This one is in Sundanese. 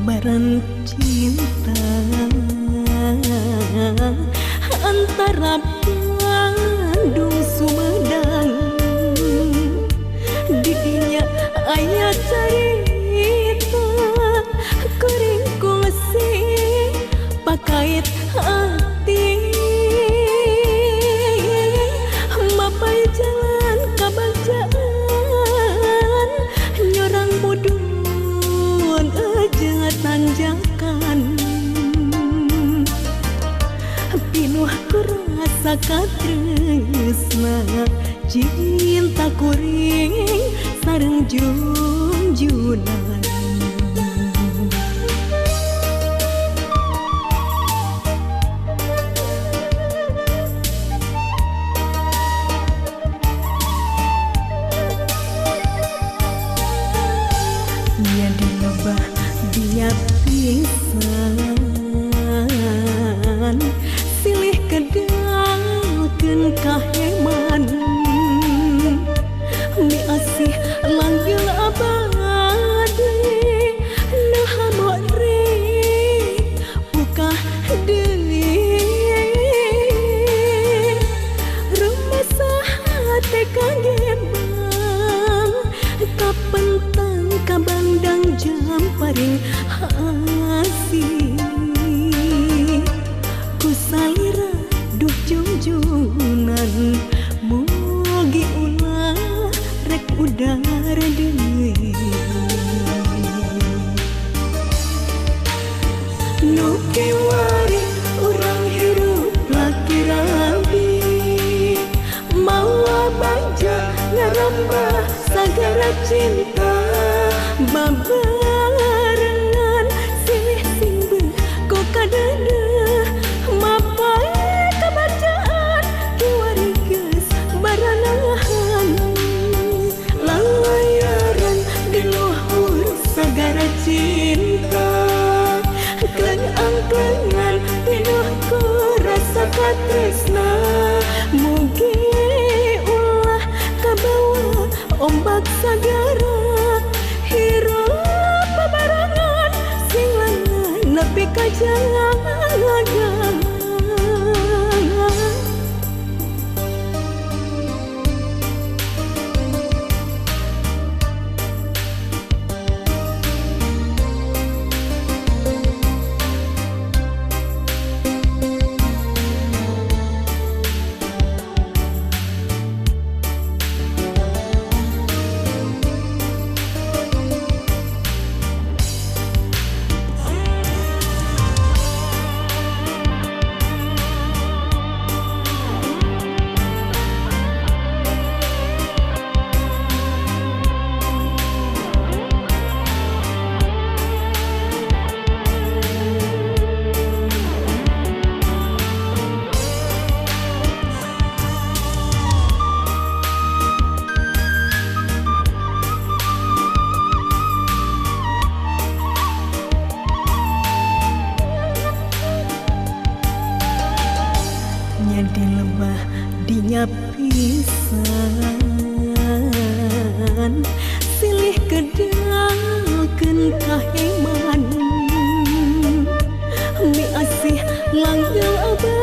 Kobaran cinta antara Bandung Sumedang, didinya aya carita kuring kungsi pakait hati. Mapai jalan kabagjaan nyorang mudun aja tanjakan, pinuh ku rasa katresna cinta kuring sareng junjunan. Nya dilebah dia pisan silih kedalkeun kaheman, mi asih langgeng abadi naha rek bukah deui. Rumasa hate kagebang kapentang kabandang jamparing asih, ku salira duh junjunan mugi ulah rek udara deui. Nu kiwari urang hirup laki rabi mawa banja ngarambah sagara cinta, babarengan silih singbeuh ku kadadeuh mapai kabacaan kiwari geus baranahan. Lalayaran di luhur sagara cinta kleung-angkleungan pinuh ku rasa katresna, mugi ulah kabawa ombak sagara hirup babarengan sing lengan nepi ka jaga. Nya dilebah dinya pisan silih kedalkeun kaheman, mi asih langgeng abadi.